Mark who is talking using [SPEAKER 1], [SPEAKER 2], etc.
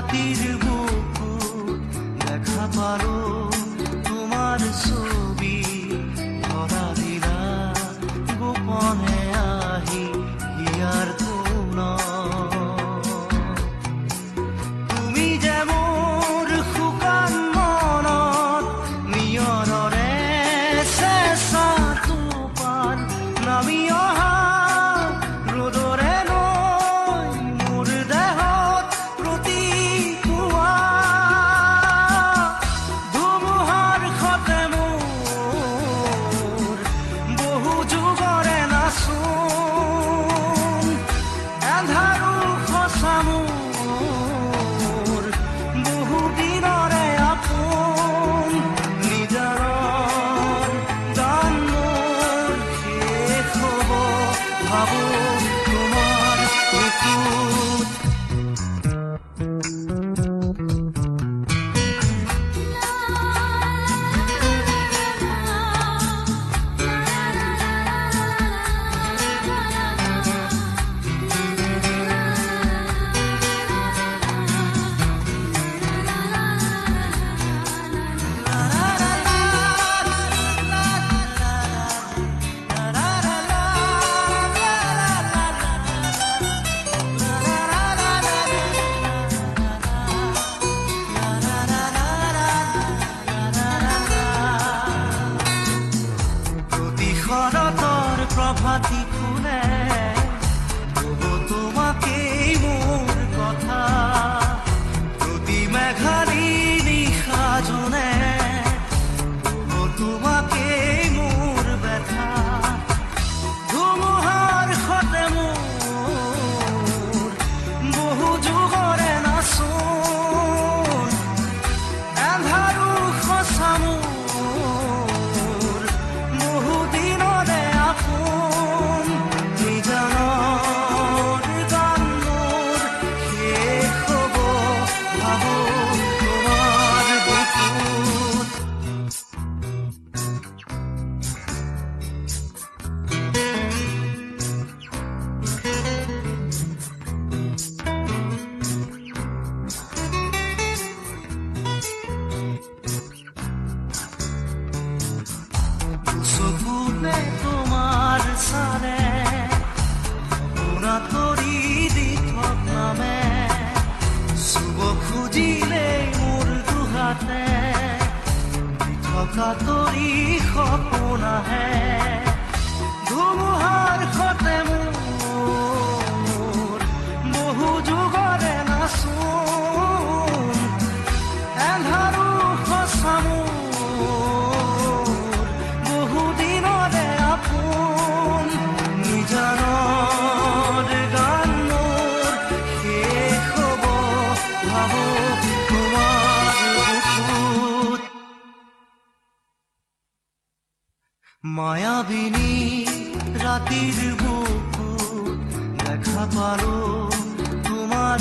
[SPEAKER 1] ৰাতিৰ বুকুত দেখা পালো তোমাৰ ছবি, ধৰা দিলা গোপনে আহি হিয়াৰ কোণত। তুমি যে মোৰ শুকান মনত নিয়ৰৰে চেঁচা টোপাল নামি অহা ৰ'দৰে নৈ মোৰ দেহত প্ৰতিপুৱা। ধুমুহাৰ সতে মোৰ বহু যুগৰে নাচোন, এন্ধাৰো সঁচা মোৰ বহু দিনৰে আপোন। নিজানৰ গান মোৰ শেষ হ'ব ভাবো তোমাৰ বুকুত। প্ৰতি শৰতৰ প্ৰভাতী ফুলে কব তোমাকেই মোৰ কথা, প্ৰতি মেঘালী নিশা জোনে কব তোমাকেই মোৰ ব্যথা। ধুমুহাৰ সতে মোৰ বহু যুগৰে নাচোন, এন্ধাৰো সঁচা মোৰ বহু দিনৰে আপোন। নিজানৰ গান মোৰ শেষ হ'ব ভাবো তোমাৰ বুকুত। চকুতে তোমাৰ চালে সপোন আঁতৰি দিঠক নামে, চুব খুজিলে মোৰ দুহাতে পৃথক আঁতৰি সপোন আহে। ধুমুহাৰ সতে মোৰ বহু যুগৰে নাচোন, এন্ধাৰো সঁচা মোৰ বহু দিনৰে আপোন। নিজানৰ গান মোৰ শেষ হ'ব ভাবো তোমাৰ বুকুত। মায়াবিনী ৰাতিৰ বুকুত দেখা পালো তোমাৰ